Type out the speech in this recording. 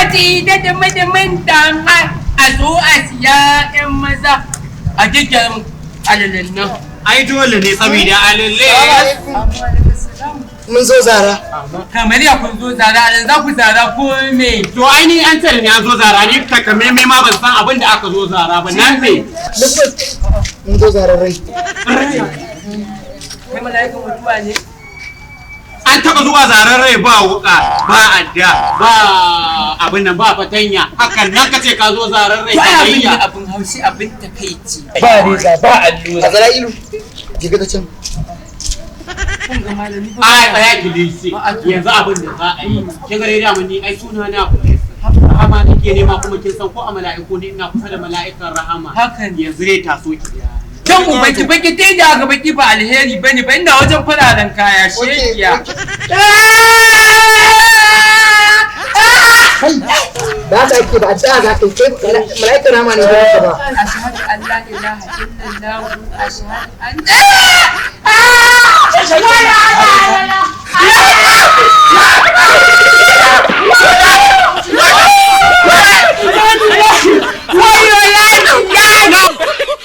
Fati da dumi-dumin dama a zo a siya 'yan maza a jikin alalin nan. Ai dole ne saboda alalle. Mun zo zara. Kamar ya kun zo zara, alal za ku zara ko me? To ai ni an ce ne an zo zara, ni takamaimai ma ban san abin da aka zo zara ba nan me. Mun zo zarar rai. Kai mala'ikan mutuwa ne? An taba zuwa zaren rai ba wuka, ba adda, ba abin nan, ba fatanya. Hakan nan kace ka zo zaren rai To ai abin kamayya. ne abin haushi, abin takaici. Ba reza ba allura. A zara'ilu. Je ka ta can. Kun ga malami ba. Ai tsaya kilisi. Yanzu abin da za a yi. Kin ga dai da ni ai suna na Rahama nake nema, kuma kin san ko a mala'iku ne ina kusa da mala'ikan rahama. Haka ne. Yanzu dai taso ki biya. Can ubanki baki ta da aka baki ba alheri bane ba, ina wajen fararen kaya shekiya. Kai. Ba ta ake ba a tsaya za ka yi. Kai mala'ikan rama ne ba ka ba. Ashhadu an la ilaha illallah ashhadu an